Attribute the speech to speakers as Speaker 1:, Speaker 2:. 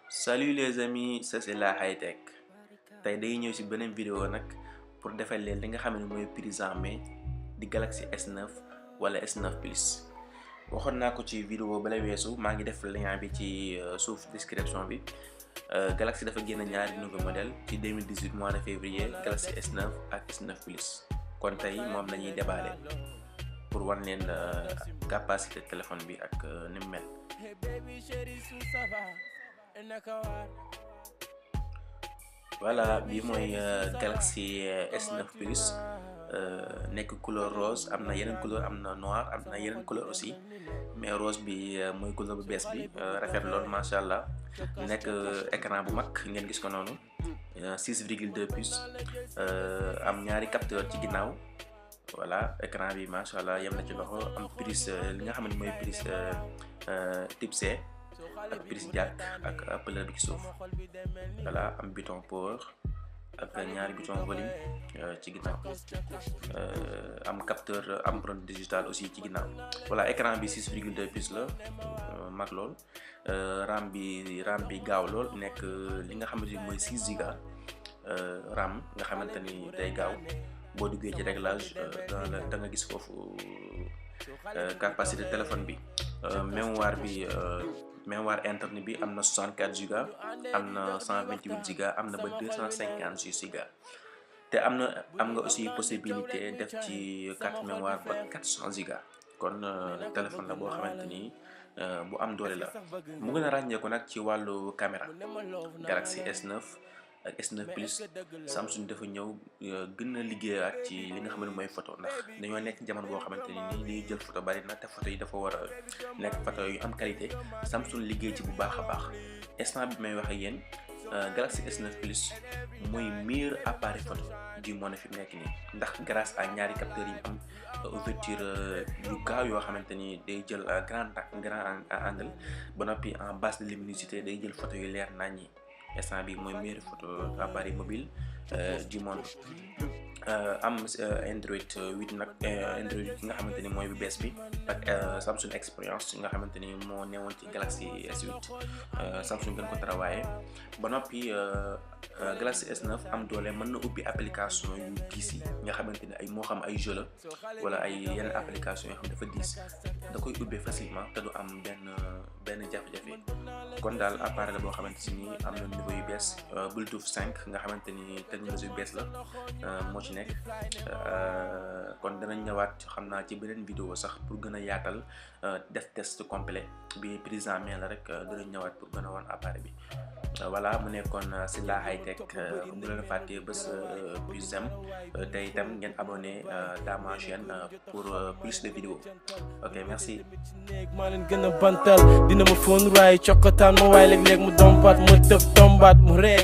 Speaker 1: Salut les amis, ça c'est la high tech. Tay day ñëw ci beneen vidéo nag pour defal leen li nga xam ne mooy prise en main di Galaxy S9 wala S9 Plus. waxoon naa ko ci vidéo bala weesu maa ngi def lien bi ci suuf description bi. Galaxy dafa génn ñaari nouveau modèle ci 2018 mois de février Galaxy S9 ak S9 Plus. kon tey moom lañuy déballer pour wan leen capacité téléphone bi ak ni mu mel. Voilà bii mooy Galaxy S9 Plus nekk couleur rose, am na yeneen couleur, am na noir, am na yeneen couleur aussi, mais rose bi mooy couleur bu bees bi, rafet lool macha allah. Nekk écran bu mag ngeen gis ko noonu, 6,2 pouces, am ñaari capteur ci ginnaaw. Voilà écran bi macha allah yem na ci loxo, am prise li nga xam ne mooy prise type C ak prise jack ak appeleur bi ci suuf. Voilà am bouton power ak ñaari bouton volume ci ginnaaw, am capteur empreinte digitale aussi ci ginnaaw. Voilà écran bi 6,2 pouces la, mag lool. RAM bi gaaw lool, nekk li nga xamante ni mooy 6 giga RAM nga xamante ni day gaaw. boo duggee ci réglage da nga gis foofu capacité téléphone bi. mémoire interne bi am na 64 giga, am na 128 giga, am na ba 256 giga. te am nga aussi possibilité def ci carte mémoire ba 400 giga. kon téléphone la boo xamante ni bu am doole la. mu gën a ràññeeku nag ci wàllu caméra. Galaxy S9 ak S9 Plus Samsung dafa ñëw gën a liggéeyaat ci li nga xam ne mooy photo, ndax dañoo nekk jamono boo xamante ni nii liy jël photo bari na te photo yi dafa war a nekk photo yu am qualité. Samsung liggéey ci bu baax a baax. instant bi may wax ak yéen Galaxy S9 Plus mooy meilleur appareil photo du monde fi mu nekk nii, ndax grâce à ñaari capteurs yi am ouverture yu gaaw yoo xamante ni day jël grand angle ba noppi en basse de luminosité day jël photo yu leer naññi. instant bi mooy meilleur photo appareil mobile du monde. am Android 8 nag, Android nga xamante ni mooy bu bees bi, ak Samsung Experience nga xamante ni moo newoon ci Galaxy S8. Samsung gën ko travaillé ba noppi. Galaxy S9 am doole, mën na ubbi application yu diis yi nga xamante ni ay moo xam ay jeu la wala ay yenn application yoo xam dafa diis, da koy ubbee facilement te du am benn jafe-jafe. kon daal appareil la boo xamante si ni am na niveau yu bees. Bluetooth 5 nga xamante ni technologie yu bees la moo ci nekk. kon danañ ñëwaat xam naa ci beneen vidéo sax pour gën a yaatal def test complet bi prise en main la rek. danañ ñëwaat pour gën a wan appareil bi. voilà mu nekkoon si la high tech. bu leen fàttee bés plus j'aime te itam ngeen abonné dans ma chaîne pour plus de vidéos. ok merci.
Speaker 2: maa leen gën a bantal dina ma foon raay cokkataan ma waay léeg-léeg mu dompat ma tëf tombaat mu ree